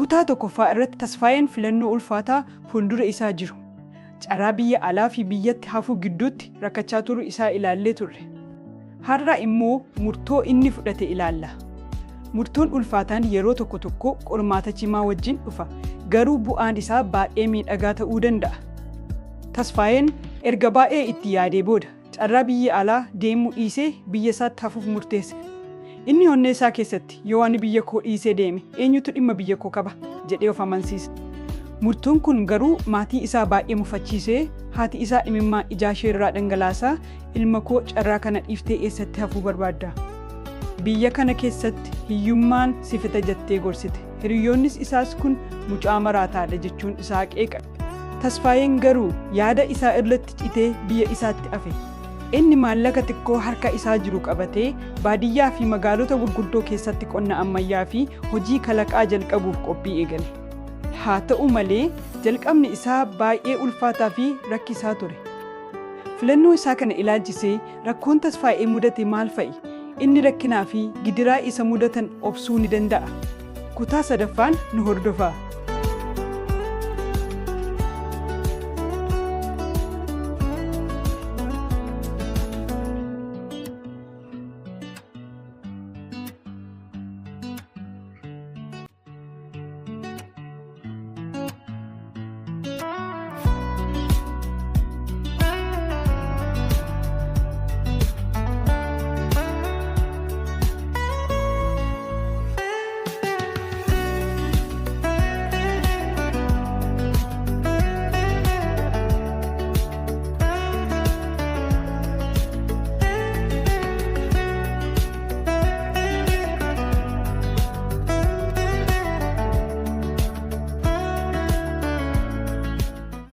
Kutaa tokkoffaa irratti Tasfaayeen filannoo ulfaataa fuuldura isaa jiru, carraa biyya alaa fi biyyatti hafuu gidduutti rakkachaa turuu isaa ilaallee turre. Har'a immoo murtoo inni fudhate ilaalla. Murtoon ulfaataan yeroo tokko tokko qormaata cimaa wajjin dhufa, garuu bu'aan isaa baay'ee miidhagaa ta'uu danda'a. Tasfaayeen erga baay'ee itti yaadee booda carraa biyya alaa deemuu dhiisee biyya isaatti hafuuf murteesse. Inni onnee isaa keessatti, "Yoo ani biyya koo dhiisee deeme, eenyutu dhimma biyya koo qaba?" jedhee of amansiisa. Murtoon kun garuu maatii isaa baay'ee mufachiisee, haati isaa imimmaan ijaa ishee irraa dhangalaasaa, "Ilma koo, carraa kana dhiiftee eessatti hafuu barbaadda? Biyya kana keessatti hiyyummaan si fixa" jettee gorsite. Hiriyoonnis isaas "Kun mucaa maraataadha" jechuun isaa qeeqan. Tasfaayeen garuu yaada isaa irratti citee biyya isaatti hafe. Inni maallaqa xiqqoo harka isaa jiru qabatee baadiyyaa fi magaalota gurguddoo keessatti qonna ammayyaa fi hojii kalaqaa jalqabuuf qophii eegale. Haa ta'u malee, jalqabni isaa baay'ee ulfaataa fi rakkisaa ture. Filannoo isaa kana ilaalchisee rakkoon Tasfaayee mudate maal fa'i? Inni rakkinaa fi gidiraa isa mudatan obsuu ni danda'a? Kutaa sadaffaan nu hordofaa.